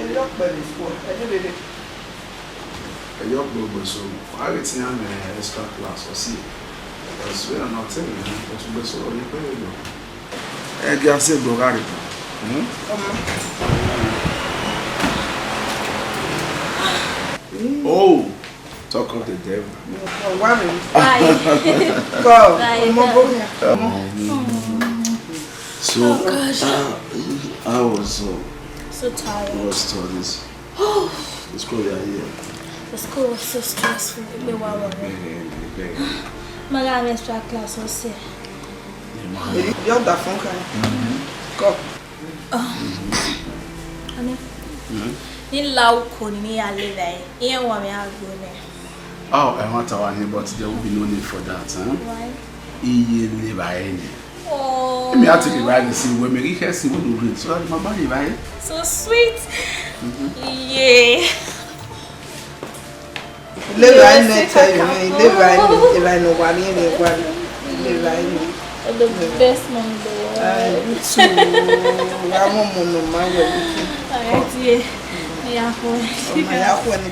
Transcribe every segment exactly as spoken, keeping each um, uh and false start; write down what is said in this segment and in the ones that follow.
Erriọ kpẹvbe school, ẹdẹ vberriọ. Erriọ kpẹvbe school, a ghi te iran mwẹ extra class, ọ si. Because we are not in, but we so ye kpẹvbe do. Ẹ gia sẹ egbe gha rre. Hmm? Oh, talk of the devil. Why? Why? Go. Why? Ọmọ bọ ya. So, uh, how was, uh, So tired. Your studies? The school you are here. The school was so stressful. It made one worry. Bẹ́ẹ̀ ni, bẹ́ẹ̀ ni. My God, extra class was here. Yọ da fun kan. Kọ. Ani. Ni la uko ni ni ya le vbe. Iye wa mi agbo ne. Oh, I want our name, but there will be no need for that, huh? Why? Iye le vbe ni. Oh. Emi a take the right decision when me reach here, see what do read. So that my body right. So sweet. Yeah. Leva ahí me tell you, man. Leva ahí me, leva ahí no, guardian, guardian. Leva ahí me. You're the best mom in the world. Ay, me too. Vamos, mono, man, we're looking. All right, yeah. Yeah, boy. Oh, my, yeah, boy.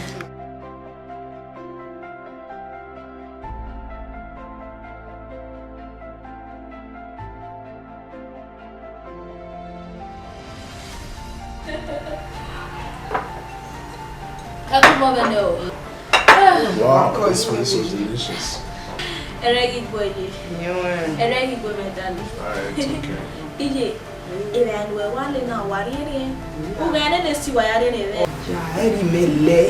Ẹkúnmọ́ vbe nẹ o. Wow, this food is so delicious. Ẹrẹghi gbe ye. Ẹrẹghi gbe mẹ dali. All right, it's okay. Iye, eva ne uwẹ wa le na, wa rhiẹnrhiẹn. Ughẹ nene si wa ya rhiẹnrhiẹn vbe. Ya, ẹ rhie mẹ lẹ.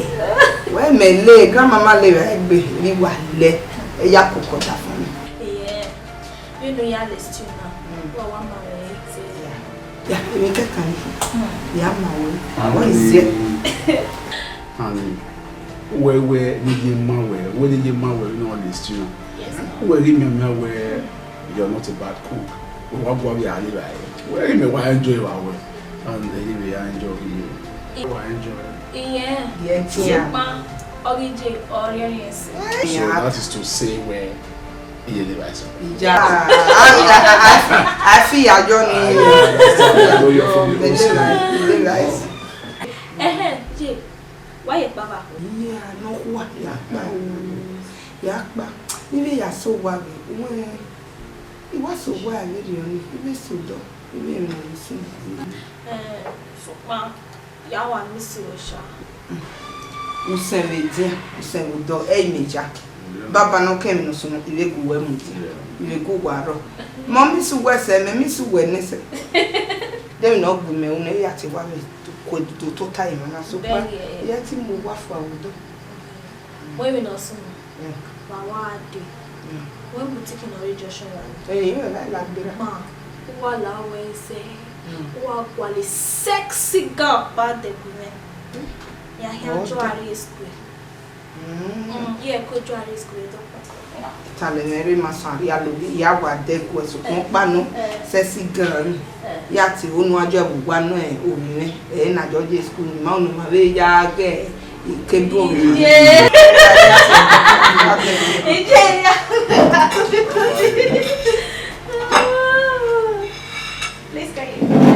Wẹ mẹ lẹ, grandma ma le vbe egbe, rhie wa lẹ. Ẹ ya koko da fun mi. Yeah. Vbene u ya lẹ stew na, wa wa ma wẹ te. Ya, emwi kẹkan ni, ya ma wẹ. Wẹ iziẹ. And wẹ, wẹ ne ye ma wẹ, wẹ ne ye ma wẹ vbene ọ lẹ stew na. Yes, ma. Wẹ ghi mianmian wẹ, you're not a bad cook. Wẹ wa gua vbe a le vbe a. Wẹ ghi mẹ wa enjoy wa wẹ. And ẹ ye vbe ya enjoy ye. Wa enjoy. Iye. Yes, yeah. Sokpan, ọ ghi je, ọ rhiẹnrhiẹn ẹse. So that is to say wẹ, iye le vbe a so. Yeah. I, I, I, I feel I don't need you. I understand. I know you're from the old school. Ẹhẹn, ye, wa ye kpao vbe akhuẹ? Iye, a nọ khua, ya kpa o. Ya kpa. Ivbe ya so wa vbe, uwẹ, I wa so wa vbe rriọ ni, ivbe so dọ, ivbe emwi ne ọ ye sunu. Eh, sokpan, ya wa miss Osa. Usẹn vbe dia, usẹn vbe odọ, ẹ i mẹ ja. Baba ne ọ kẹ emwi ne ọ sunu, I vbe gu uwẹ mudia, I vbe gu uwa rrọọ. Mẹ miss uwẹ sẹ, mẹ miss uwẹ nẹ sẹ. De emwi ne ọ gbe mẹ ru nẹ, I ya te wa vbe ku do tota emwa na, sokpan, I ya te mu uwa fua vbe odọ. Wẹ emwi ne ọ sunu, wa wa dee. Wẹ boutique ne ọ rre junction wa dee. Eh, you like that, Bera? Ma, u wa la wẹ zẹ, u wa gualọ sexy girl ba dẹ gu mwẹ. Ya hia jọ a rrie school. Mm, ye ko jọ a rrie school dọ kpa. Talẹ mwẹ rre ma sẹ a rhie lo, ya wa dẹ gu ẹre sokpan ọkpa nọ, sexy girl ni. Ya te unu a jọ vbe uwa nọ ovbi mwẹ, ẹ na jọ ye school, ma unu ma vbe ya ghe. Ikebọ. Iye. Iye ya. Please, can you?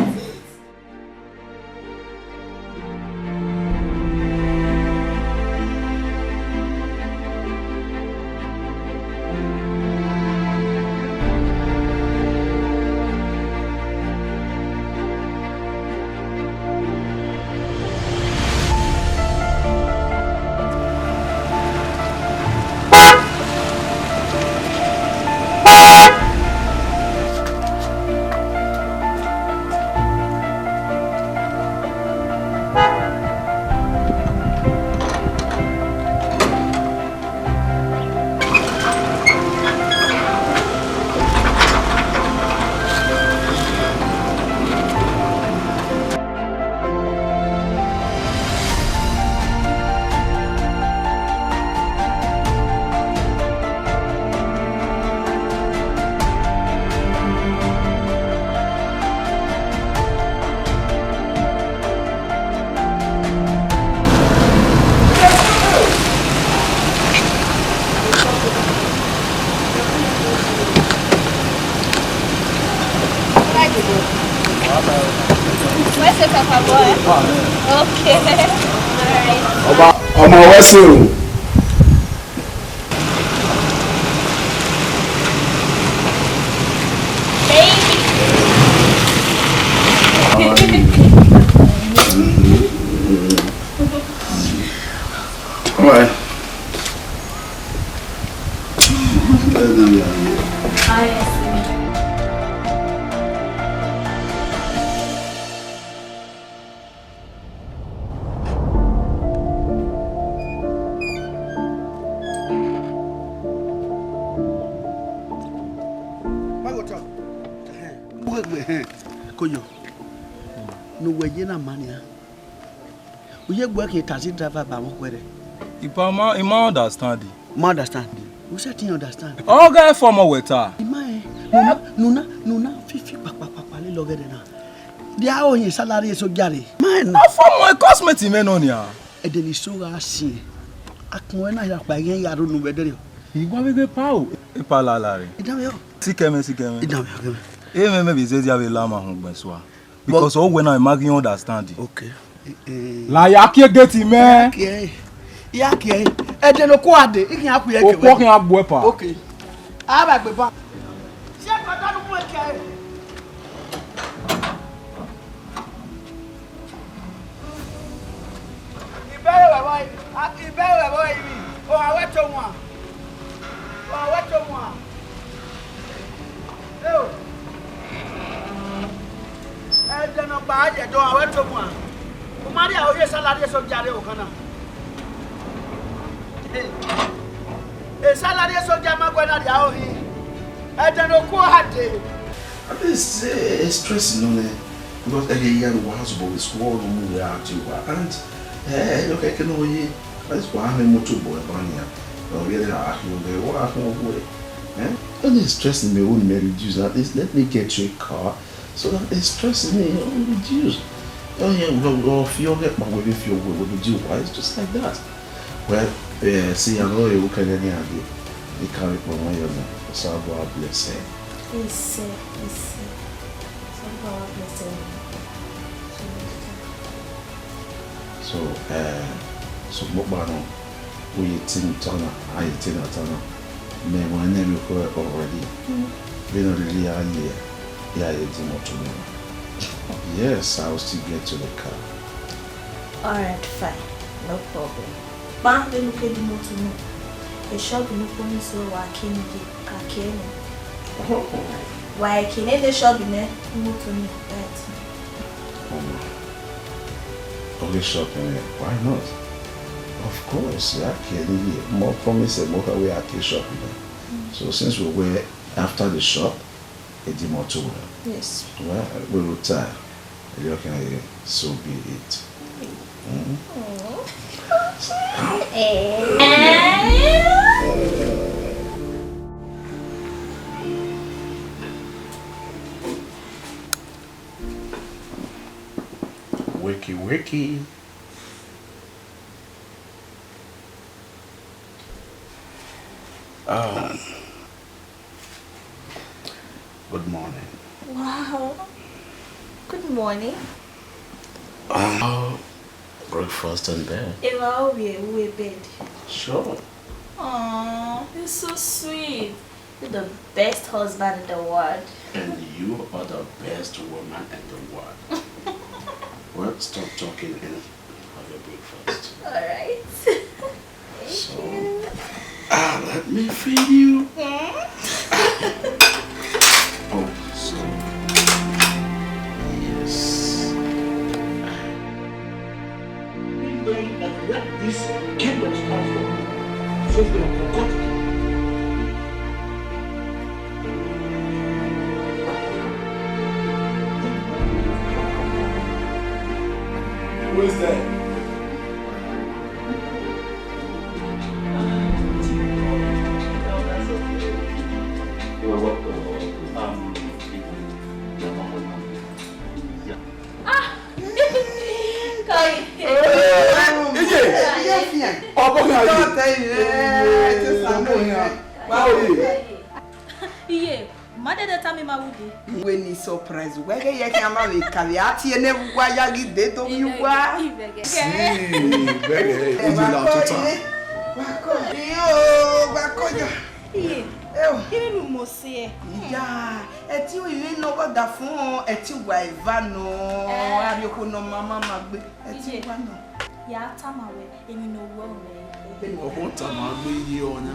Okay. All right. Ọba, ọmọ wẹ se o. Baby. All right. Koyo, ne uwẹ ye na ma nian. U ye gbe khian taxi driver ba mwẹ okhuo rẹ? Ipa ma, I ma understand. Ma understand? U sẹtin understand? Ọ gha fọ ọmọ wẹ ta. I ma rẹn, ne u na, ne u na, ne u na fifi kpakpakpakpa lele ọghẹrẹ na. Dia ohin salary soja rre. Ma rẹn na. Ọ fọ ọmọ cosmate mwẹ nọ nian. Ẹdẹ ne iso gha siẹn, akpọn ẹre na ya kpa ighẹn ya rhunmwuda vbe ẹdẹrriọ. I wa vbe ghe pa o, epa lala rre. Idanmwehọ. Sikẹmwẹ, sikẹmwẹ. Idanmwehọ, kẹmwẹ. Emwẹ mẹ vbe zẹzẹ vbe la ma họn ugbẹn sua. Because ọ wẹ na, I ma ghi understand. Okay. Eh, eh. La ya kie gate mẹ. Ya kie, ya kie. Ẹdẹ ne okhuo a dee, I khian kue ẹkẹ. Okhuo khian gbuẹ pa. Okay. A vbe gbe ba. Ṣé ẹ̀kọ́ dánú fún ẹ̀kẹ́ rẹ̀? Ibẹrẹ wẹ vbọ, ibẹrẹ wẹ vbọ ivbi, ohan wẹ to wan, ohan wẹ to wan. Eo, ẹdẹ ne ọ gba ye ẹdẹ, ohan wẹ to wan. U ma rhie aro ye salary soja rre ọkhan na. Salary soja ma guẹ na rhie aro hin. Ẹdẹ ne okhuo a dee. At least, eh, stress nọ nẹ, because ẹghẹ ya ne uwa zobọ vbe school, ọ mu wẹ a tie uwa, and, eh, eh, okay, kẹ nọ ye, at least wa mwẹ imoto bọ ẹban nian, ọ vbe rre a khian ọghẹ, wa khian ọghe, eh? Any stress ni mẹ ru ni mẹ reduce, at least let me get you a car, so that the stress ni ọ reduce. Ọ yẹn, ọ, ọ fi ọghẹ kpa wẹ vbe fi ọghe wẹ vbe di uwa, it's just like that. Well, eh, see, I know you can any idea. He carry for one year now. So God bless him. He said, he said, so God bless him. So, eh, so mo ba no, we tin tana, I tin tana. Me wa ne mi ko already. We no really are here. Yeah, you do more to me. Yes, I will still get to the car. All right, fine. No problem. Kpa vbene u ke di imoto nọ, e shop ne u kpọnmwẹ sẹ wa ke ni ye, a ke ni. Wa ke ne de shop nẹ, imoto ni right. Ọmọ, ọ ghe shop nẹ, why not? Of course, a ke ni ye. Mo promise mo ka we a ke shop nẹ. So since we were after the shop, e di imoto wẹ. Yes. Well, we will try. Ẹdẹ ọkẹn, so be it. Mm. Wakey, wakey. Um, good morning. Wow. Good morning. Um, breakfast in bed. Ewa, we, we bed. Sure. Aw, you're so sweet. You're the best husband in the world. And you are the best woman in the world. Well, stop talking and have your breakfast. All right. Thank you. So, ah, let me feed you. Mm. Oh, so, yes. Knowing that where this came from, since they have forgotten. Who is there? You are welcome. Um, yeah. Ah! Kai. Iye. Iye fian. Ọbọ kan ye. Ọbọ kan ye. Iye. Ma dede tama ima vbe ude. Wẹ ni surprise, wẹ ghe ye khian ma vbe ka vbe a tie ne vbe uwa ya ghi de do vbe uwa. Si, bẹghe, e ye la tota. Wa kọ, iyo, wa kọ ya. Iye, Eo. Kiri nu mo se ẹ? Iya, ẹtin ivbi nọ gha da fun, ẹtin uwa eva nọ. Eh. Arhiọkho nọ ma ma ma gbe, ẹtin Iye. Uwa nọ. Ya tama wẹ, emwi ne ọ wẹ ọmẹ. Ọkhọ tama gbe ye ọna.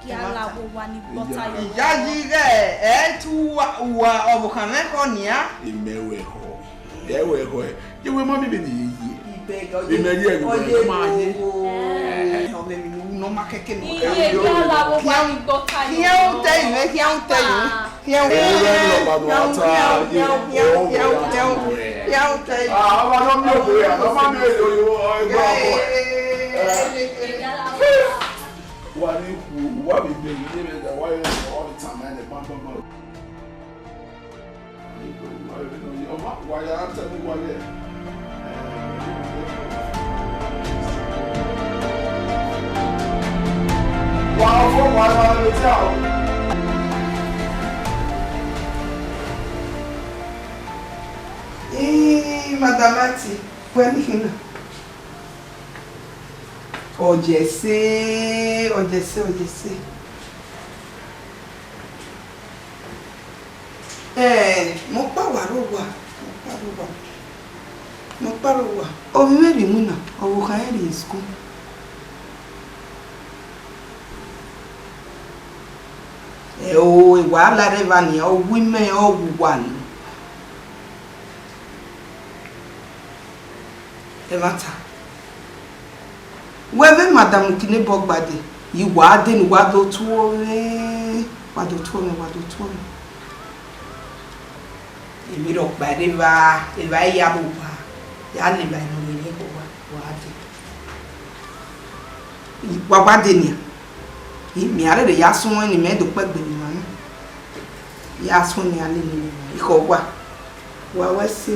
Gia la wo wa ni gbọta yọ. Iya yi ghẹ, ẹ tu uwa, uwa ọvbokhan mwẹ khọ nian. Imẹ wẹ họ. Ẹ wẹ họ. Ye wẹ ma miẹn vbene I ye ye. Imẹ rhie ẹre vbe ma ye. Ọmọ mi nu nọ ma kẹkẹ nọ. Iye gia la wo wa ni gbọta yọ. Khian utẹ ivẹ, khian utẹ ivẹ. Khian utẹ ivẹ. Ẹ wẹ ni ọkpa do ta ye. Khian utẹ ivẹ. Khian utẹ ivẹ. Ah, ọmọ nọ mi ò bẹrẹ, ọmọ mi ò yọ ẹgbẹ ọkọ. Wa ni ku, wa vbe gbe, wa vbe tama ẹnẹ gbangbangbang. Ee, Madam Aunty, wẹ ni khin na? Ọ ye ẹse, ọ ye ẹse, ọ ye ẹse. Ẹ, mẹ ọkpa wa rre owa, mẹ ọkpa rre owa, mẹ ọkpa rre owa. Ovbi mwẹ rhie iwinna, ọvbokhan rẹn rrie school. Ẹ o, ewahala rre evba nian, ọ wu imẹ, ọ wu uwa nọ. Ẹmwata. Wẹ vbe madam Kinebọ gbade, I wa dee ne uwa do tuo mwẹ, wa do tuo mwẹ, wa do tuo mwẹ. Emwi rhọkpa rre evba, evba i ya vbe owa, ya lele emwi ne ọ rre owa, wa dee. Wa wa dee nian. I miẹn a rherhe ya suẹn ne imẹ do kpẹgbe ne ima na. Ya suẹn ne a lele ne ima. I khọ owa. Wa wẹ ẹse o.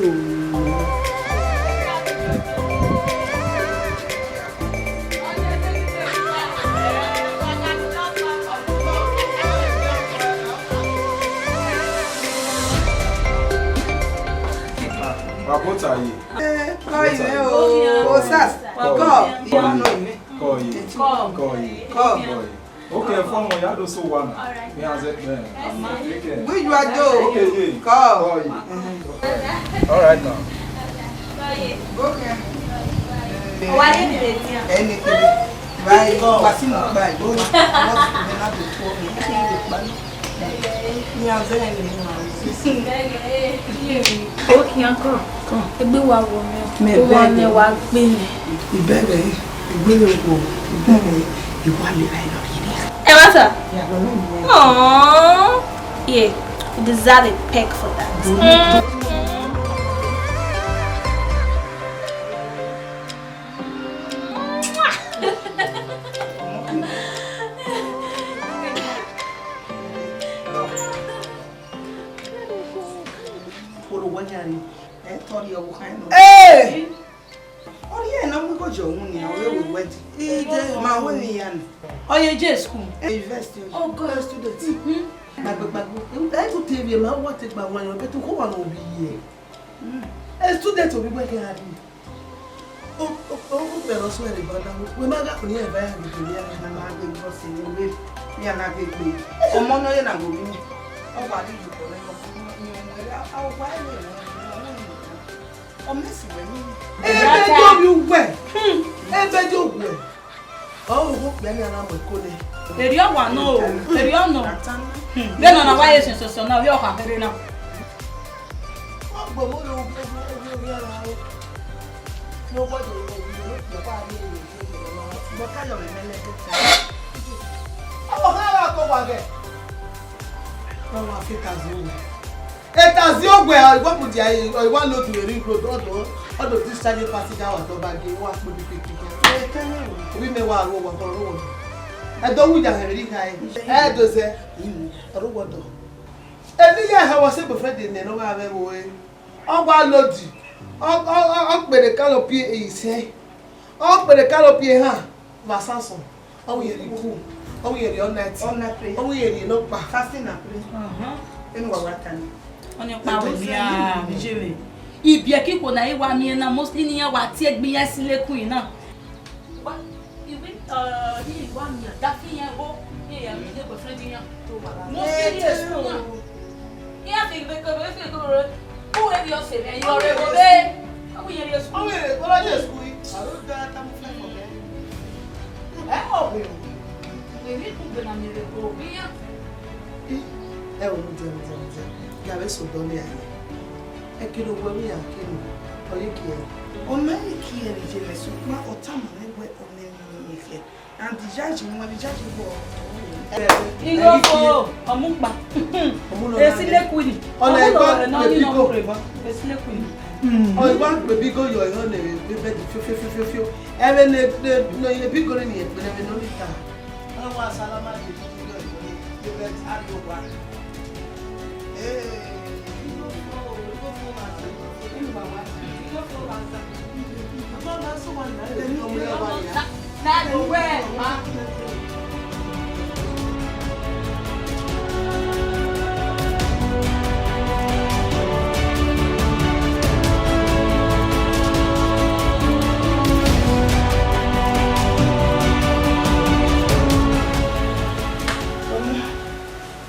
Wa bota ye. Eh, kọ imẹ o. Osas, kọ. Kọ ye. Kọ ye. Kọ ye. Okay, fọmọ ya do so wa na. All right. Me as a man. Okay. We you are do. Okay, yeah. Kọ. Kọ ye. All right now. Okay. Wa ye mi le dia. Ẹni kiri. Báyìí, wá sí mọ̀ báyìí. Ó wá sí mọ̀ báyìí. Ó wá sí mọ̀ báyìí. Ní abẹ́rẹ́ ni mo máa ń sọ. Ó kì í kàn. Ẹgbẹ́ wa wọ mi. Mi ò bẹ́ẹ̀ ni wa gbé mi. Ìbẹ̀rẹ̀, ìgbélé wò, ìbẹ̀rẹ̀, ìwà lè ra ìlọ yìí. Ẹ wá sà. Ìyàwó náà ni wọ́n. Aww. Yeah, you deserve a peck for that. Ee! Ọ rhie ne ọ mu igho ye ọmwa nia, ọ vbe wẹ wedding. Ide. Ma wẹ ne iran. Ọ ye je school. University. Oh, God. Student. Mhm. Gbagbe, gbagbe. Ẹ tu te vbe ma wa te gba wa yan, but u kho wa no bi ye. Mm. E student obi gbe ke ha di. O, o, o, o, pero suele banda. We ma ga ni e ba ya gbe ya na ma gbe bro se ni we. Ya na gbe gbe. Ọmọ nọ ye na go mi. Ọ wa di ju ko le. Ọ wa ni. Ọ mẹ si wẹ ni. Ebe do bi uwẹ. Hmm. Ebe do uwẹ. Ọ ru kpẹ ni a na mu ẹko nẹ. Erriọ wa nọ o, erriọ nọ. Hmm, vbene ọ na wa ye sẹn sọsọ na, ovbi ọkha kherhe na. Ọ gbọ mo yo, mo gbọdọ mo ka yọ mẹ mẹ lẹgbẹ. Ọ kha ra ko wa gẹ. Ọ wa fi ka zo. Etazi ogbẹ, ọ wa mudia, ọ wa load vbe ring road, ọdọ, ọdọ discharge passenger wa dọba ge, wa kpo ni keke. Obi mẹ wa ru owa, kọ ru owa. Ẹdọ wu ya hẹn vbe ri kha ẹ. Ẹdọ zẹ, ọ ru owa dọ. Eni ya hẹ wa se boyfriend nẹ, ne ọ gha vbe ẹvbo re. Ọ wa load, ọ, ọ, ọ, ọ kpere kalo pie isẹ. Ọ kpere kalo pie ha. Vbe Samson, ọ wu yeri ku, ọ wu yeri all night, all night prayer, ọ wu yeri nọkpa. Fasting and prayer. Uh-huh. Enu wa wa ta ni. Ọni ọkpa wẹ ne iran vbe iye mwẹ. Ibiẹka ikhuo ne a i wa miẹn na, mostly ne iran wa tie egbe iran si lekun na. Wa, iwi, eh, iran wa miẹn, da fi iran gho, iran ya miẹn boyfriend iran. Mostly iran school na. Iran fi egbe kebe, fi egbe kebe. Uwẹ vbe ọse mwẹ, iran rre vbe. Uwẹ iran rrie school. Uwẹ, uwẹ rrie school. Aro da ta mu fẹ fọ mẹ. Ẹ, ọ vbe o. Emwi kugbe na miẹn vbe koro vbe iran. Ẹ o, rhunmwuda, rhunmwuda, rhunmwuda. Ya vbe sẹ odọ lẹ a ye. Ẹki ne uwẹ vbe iran ke nu, ọ ye kie ẹre. Ọ ma ye kie ẹre ye mẹ, sokpan ọ tama mwẹ wẹẹ ọ nẹ emwi ne I khian. And the judge, you know, the judge is what? Igho fo, ọmukpa. Esi lekun ni. Ọna igho, ọmọ na ni nọ mu rre emọ. Esi lekun ni. Ọ igho kpe bi igho yọ, igho ne ebe di fio, fio, fio, fio, fio. Ẹvbo ne, ne, ne ebe igho ni, ẹvbo ne ọ rhita. Ọ wa salama ye bi igho yọ, ebe di a rhie owa.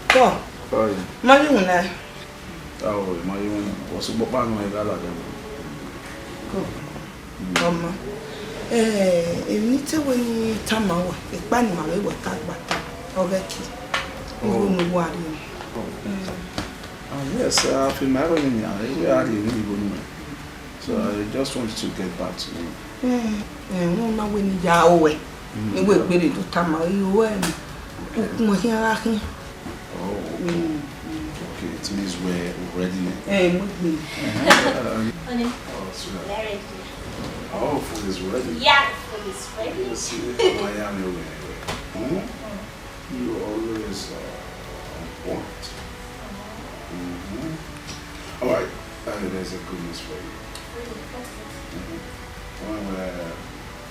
Tọ, ma ghi winna. Ao, ma ghi winna. Wọ sẹ ọkpọkpa nọ, ẹ gha ladian. Ọma, eh, emwi ne I te wẹ ne I tama uwa, ekpa ne ima vbe wẹ ka gba ta, ọ ghẹ ke, igho ne uwa rhie. Oh. Mm. Ah, yes, I feel my own, yeah, I really are the only one. So I just want to get back to you. Eh, eh, wẹ ma wẹ ne I ya ruẹ. Mm. Iwẹ egbe ne I do tama, I ruẹ ni. Ukpọn khian gha khin. Oh, okay. Mm, mm. Okay, it means we're ready. Eh, mo gbe. Eh, Honey, oh, sweetheart. We're ready. Oh, food is ready. Yeah, food is ready. Yes, yeah. Oh, yeah, no, no, no. Hmm? You always, uh, on point. Mm-hmm. All right, uh, there's a good news for you. Really? What's this? Mm-hmm. Well, uh,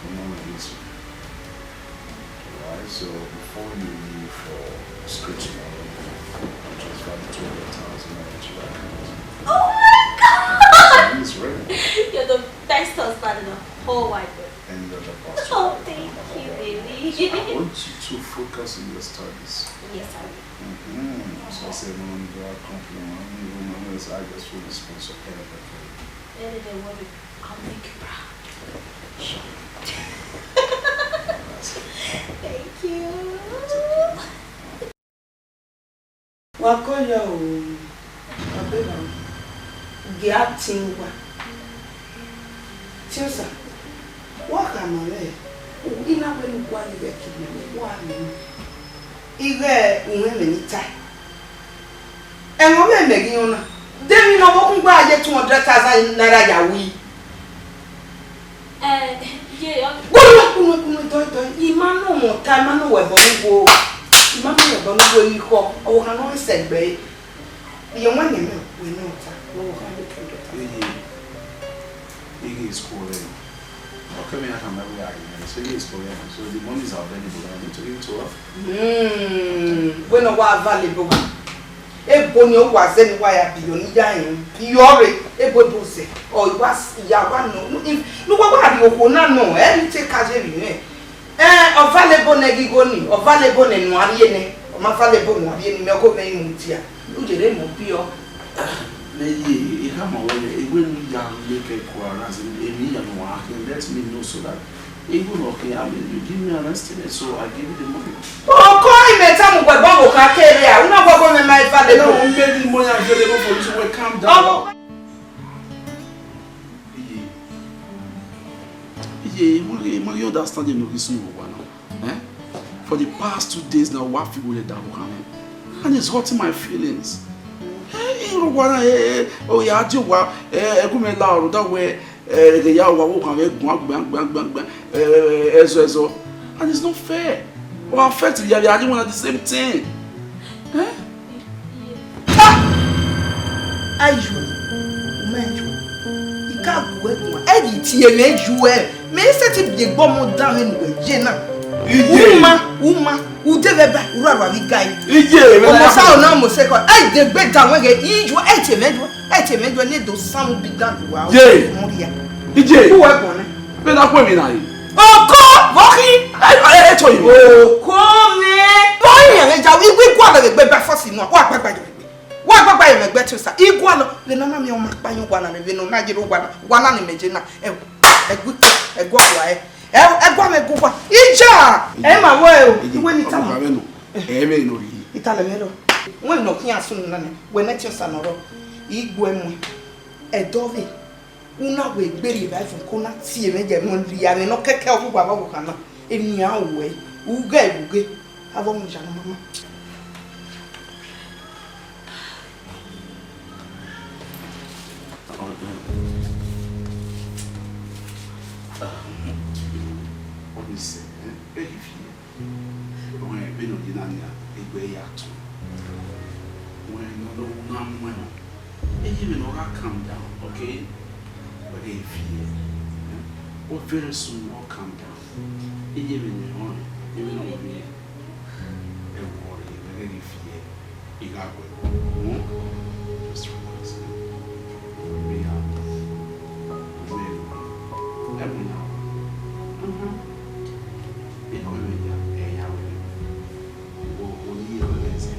the moment is Right, so before you leave for school tomorrow, I'll transfer the two hundred thousand naira to your account. Oh my God! It's ready. You're the best husband in the whole wide world. And you're the boss. Oh, thank you, baby. So I want you to focus on your studies. Yes, I will. Mm-hmm. So I say, man, do I compliment? I don't know, I just feel responsible for everything. Any day, worry. I'll make you proud. Sure. Thank you. Wa kọ ya o, Abeba, gie a tin uwa. Tiosa, wa khama mwẹ, I na wẹ ne uwa ni vbe kidnap, wa miẹn. Ighẹ umwẹmwẹ ne I tae. Ẹmwẹ ọmwẹmwẹ ghi rọnna. De emwi ne ọvbokhan gba ye two hundred thousand naira ya wi? Eh, ye, ọ- Kunu, kunu, kunu, dọe, dọe. I ma nọ mwẹ ọta, I ma nọ wẹ ẹbọ ne uwu. I ma nọ wẹ ẹbọ ne uwu, ekhọ. Ọvbokhan ne ọ sẹ gbe. Iye wan ne mẹ, wẹ ne ọta. Ọvbokhan ne two hundred thousand. Iye, iye is cool, eh? Okay, me, I can never argue. So yes, for yeah. So the money is available. I need to give it to her. Mm, wẹ ne ọ wa available. Ebo ni ọ wa zẹ ne wa ya bi yọ ni ya rẹn. Bi yọ rre, ebo ebo zẹ. Ọ wa s- ya wa nọ. Nu, if- nu wa wa ri okhuo na nọ, ẹ ni te ka ye vbe mwẹ. Eh, ọ available nẹ ghi gho ni, ọ available nẹ ne uwa rhie nẹ. Ọ ma available ne uwa rhie ni, mẹ ọghe mwẹ i mu dia. U yere mẹ obiọ. Mẹ ye, I khama wẹ, I wẹ ne u ya make a call around, emwi ya ne uwa khin, let me know so that even okay, I mean, you give me an estimate, so I give you the money. Okọ imẹ tama uwẹ bọ vbe okha kere a, u na wẹ obọ mwẹ ma available. No, make the money available for you, so well, calm down. Ọmọ. Iye, Iye, I really, I really understand you, no, this new one. Eh? For the past two days now, wa fi wele da vbe okhan mwẹ. And it's hurting my feelings. Eh, I rọ wa na, eh, eh, ọ ya die owa, eh, ẹgu mwẹ la ọrọ da wẹ, eh, ẹghẹ ya wa vbe okhan mwẹ guan gban, gban, gban, gban, eh, ẹzọ, ẹzọ. And it's not fair. Ọ affect ya, ya, you want the same thing. Eh? Ha! Ayo, u ma yo. I ka gu ẹ guan, ẹ ghi tie mwẹ yu ẹ. Mẹ i sẹtin biẹ egbe ọmọ dan vbene uwẹ ye na. Iye. Uma, uma, ude vbe ba, ura rua vbe ga yi. Iye, vbe na Omosa ya. Ona Omosa ko. Ai de gbe da wege, iju, ai te me ju, ai te me ju, ne do samu bi dan wa. Ye. Muria. Iye. Ku we gbọn nẹ. Vbe na ku emwi na yi. Oko, vọkhi. Ai, ai, ai, to yi. Oko me. Vọ yi yẹn vbe ja, igui gua vbe gbe ba fọsi nọ, wa gbagba yo. Wa gbagba ye mwẹ ẹgbẹ te Osa. I gualọ, vbene ọ na miẹn ọmọ akpa yan owa na, vbene ọ na ye owa na, owa na ni mẹ je na. Ẹ, ẹguikpe, ẹguakua ẹ. Ẹ, ẹguamwẹ ẹguakua. Ija! Ẹ ma wẹ o, iwẹ ni tama. Ẹ vbe nọ yi. Italẹ mwẹ rọ. Wẹ nọ khian sunu na nẹ, wẹ ne ẹtin Osa nọ rọ. I guẹ muẹn. Ẹdẹ ọvbehe. Una wẹ gberriẹ evba evun ko na tie mwẹ ye ẹmwẹ rhia mwẹ nọ kẹkẹ ọvbuvba vbe ọvbokhan na, emwi iran ruẹ, ughẹ vbe ughe, avbe ọmọ iya ne ọ ma ma. Ọni sẹ, ẹ ghi viẹ. Wẹ vbene ọ ye na nia, egbe ya tọn. Wẹ ne ọ do na mu ẹmwẹ. Eye vbe ne ọ gha calm down, okay? Wẹ ghe viẹ. Ọ very soon ọ calm down. Eye vbe ne ọ rẹn, eye vbe ne ọ rẹn. Ẹ wọ rre, wẹ ghe viẹ. I gha wẹ. Hmm? Just relax. Me, I, me, I, I, I, I, Ekhọe mwẹ ya, ẹ ya wẹ. Wo, wo ni ye wẹ ẹzẹ.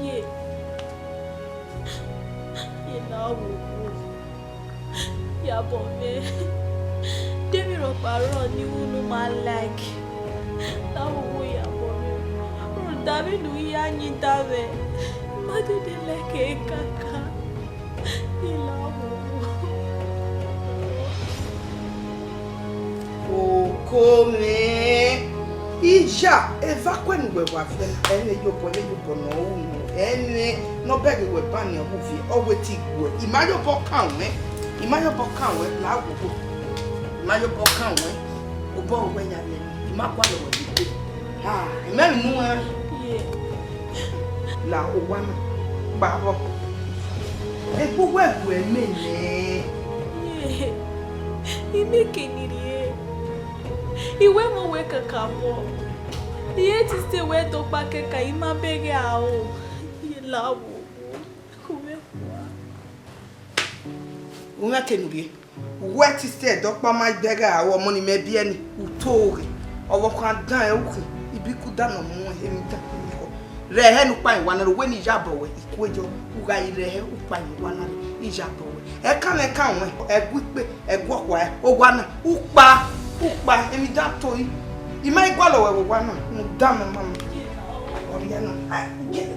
Ye, ye la wo wo. Iyabọ mwẹ, de emwi rhọkpa rrọọ ne I ru ne u ma like? La wo wo iyabọ mwẹ, rhunmwuda vbene u ya yin da mwẹ, I ma dede like ẹre kaka. Iyabọ mwẹ. Oko mwẹ. Ija, eva kuẹ ne uwẹ wa viẹ na, ẹmwẹ iyobọ, ẹmwẹ iyobọ ne ọ ru nọ, ẹmwẹ ne ọ bẹghe wẹ ban nian vbe uviẹ, ọ wẹ te I guẹ. I ma ya obọ kan ruẹn, I ma ya obọ kan ruẹn, la wo obọ. I ma ya obọ kan ruẹn, obọ ruẹ ya rre, I ma gualọ wẹ vbe igbe. Ha, I ma emwi ne u rẹn. Ye. La owa na, gba vbọ. Egbe uwẹ gu ẹmwẹ nẹ. Ye, I miẹn eke ne I rhie. I wẹ mwẹ uwẹ kakabọ. I he te sẹ wẹ dọkpa kẹkan, I ma bẹghe aro. Ye la wo. Khu mwẹ khua. U mwẹ eke ne u rhie. Wẹ te sẹ dọkpa ma bẹghe aro, ọmọ ne imẹ biẹ ni, u to ghe. Ọvbokhan dan ẹre u khin, ibiku dan ne ọ mu ẹn, emwi dan ne ọ khin. Rẹhẹ ne u kpa owa na rre, wẹ ne I ya bọ wẹ, I kue yọ, u gha rẹhẹ u kpa owa na rre, I ya bọ wẹ. Ẹkan mwẹ ẹkan ruẹn, ẹguikpe, ẹguọkhua, owa na, u kpa, u kpa, emwi dan to yi. I ma i gualọ wẹ vbe owa na, ne u da mẹ mama. Ọ rhie na, a, ye.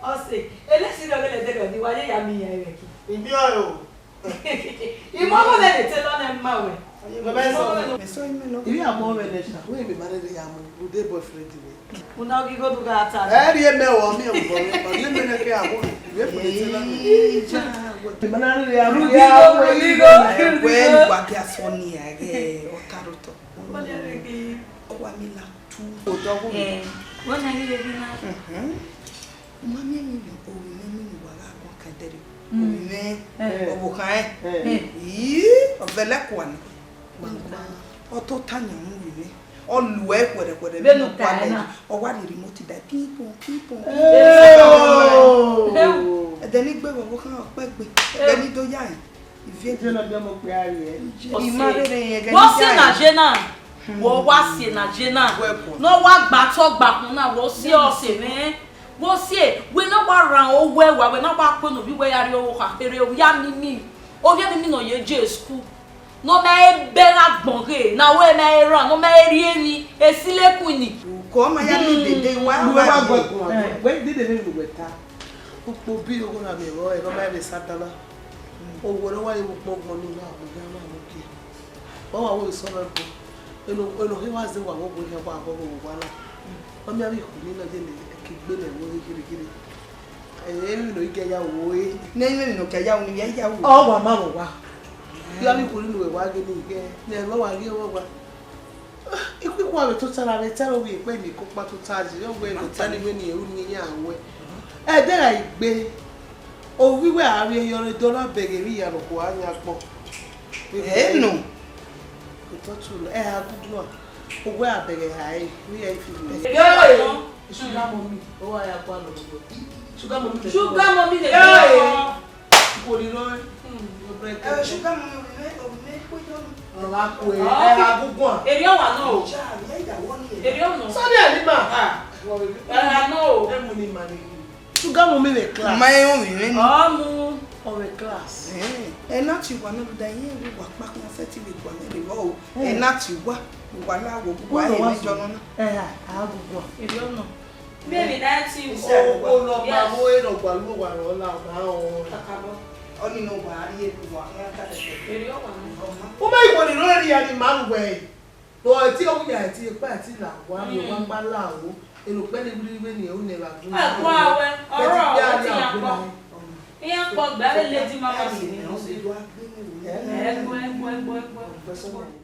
Ọse, elesi rẹ ọghe ẹdẹrẹ ọdẹ wa ye ya miẹn iran ẹvbo ẹki. Ibiọro. Imọghọ mwẹ ne te lọ nẹ ma wẹ. Imọghọ mwẹ ne Ivbi amọ mwẹ nẹ sha, wẹ emwi ma rherhe ya mu, rhunmwuda boyfriend mwẹ. Una ghi ghodo gha ta. Ẹ rhie mẹ o, ọ miẹn obọ mwẹ, ọ rhie mẹ nẹ ke a mu, ivbi efu ne te lọ nẹ. Ija, wẹ. Emwi ma rherhe ya mu, rhunmwuda ya igho, wẹ rhunmwuda igho, igho. Wẹ ni wa dia sọ ni a ghe, ọ ta rotọ. Ọ dia rhe ghi. Wa mi la tu odọ ọghe. Eh, wẹ na ghi vbe na. Mhm. U ma miẹn emwi ne ovbi mwẹ, emwi ne uwa gha guan kan ẹdẹrriọ. Mm. Ovbi mwẹ, eh, ọvbokhan rẹn. Eh. Ii, ọ vẹ ẹlẹkua nọ. Ọ tota yan mu ovbi mwẹ. Ọ luẹ khuẹrhẹkhuẹrhẹ vbene ọ ta ẹre na. Ọ wa rhie remote da, ping pong, ping pong, ping pong. Oh. Ẹdẹ ne I gbe vbe ọvbokhan ọkpẹgbe, ẹdẹ ne I do ya rẹn. Ivie na biẹ ọmọ okpia rrie. I ma rherhe rẹn ẹghẹ ne I ya rẹn. Wẹ ọ si na je na, wẹ ọ wa si na je na. Ne ọ wa gba otọ gba khun na, wẹ ọ si ọse mwẹ. Wẹ ọ si, wẹ na wa rhan owẹ wa, wẹ na wa kue ne ovbi wẹ ya rrie ọvbokhan kherhe, ovbi a mimi, ovbi a mimi ne ọ ye je school. Ne ọ ma he bẹghe agbọn ghe, ne a wẹ ma he rran, ne ọ ma he rhie emwi, esilekun ni. Ukọ ma ya ni dede, wa, wa gbe guan. Eh, wẹ dede vbene uwẹ ta. Ukpo bi ogho na miẹn vbọ, ẹre ọ ma vbe sa dan na. Owẹ ne ọ wa ye vbe ukpọn ọgbọn ni na, ọ gha ma mu gie. Wa wa wo isọn na bu. Eno, eno he wa zẹ wa vbe ogbẹn hia wa vbe owa na. Ọ miẹn avbe ikhuni na ye ne ẹki gbe ne ẹvbo ghiregire. Emwi ne ọ i gia ya ru ẹre. Ne emwi ne ọ gia ya ru, ne I ya ru. Ọ wa ma vbe owa. Ya vbe ikhuni ne uwẹ wa ghe ne I ghẹ, ne ẹvbo wa ghe vbe owa. Ikhuikhu a vbe tota ra vbe ta ẹre ovbi ekpa eni ko kpa tota yi, ọ wẹ ne ọ ta ni wẹ ne irẹn ru ne iran wẹ. Ẹdẹ gha gbe, ovbi wẹ a vbe yọ re dọlọ bẹghe vbe iran ne okhuo a yan agbọn. Ẹ nọ. Otọ tu nọ, ẹ ha gudu a. Owẹ a bẹghe ha ẹre, vbe iran fi nẹ. Sugar mommy, ọ wa ya gua nọ. Sugar mommy. Sugar mommy le. Hey! Ikhuo ni rrọe. Hmm. Your bread. Eh, sugar mommy, ovbi mwẹ, ovbi mwẹ kue yọ nọ. Ọ gha kue, ẹ gha gu guan. Erriọ ọmwa nọ o. Ja, mẹ ya wọ ni. Erriọ nọ. Sọni ẹre ma. Ah. Ẹ gha nọ o. Ẹ mu ni ma ni. Sugar mommy vbe class. Ma ẹ ovbi mwẹ ni. Ọ mu. Ọ vbe class. Eh, ẹ na ti wa mẹ rhunmwuda iran vbe uwa kpakpa sẹtin vbe gua mẹ rre vbọ o. Eh. Ẹ na ti wa, uwa la wo, uwa he mẹ jọ nọ na. Ẹ ha, a gu guan. Erriọ nọ. Baby, that thing. O, o, no, ma wo e no gba lu wa ro la, ma o. Kakabọ. Ọni no wa ri e wa, ya ta tete. Erriọ wa. O ma iwo ni ro ri ani ma ru wẹ. No, eti o ya, eti ekpa, eti la wa, mi wa gba la o. Eno kpẹ ni wiri wiri ni o ne wa gun. A gua wẹ, ọrọ, o ti ya kpọ. Iran kpọ gbe, a vbe lady mama si ni. Ẹgbẹ, ẹgbẹ, ẹgbẹ, ẹgbẹ.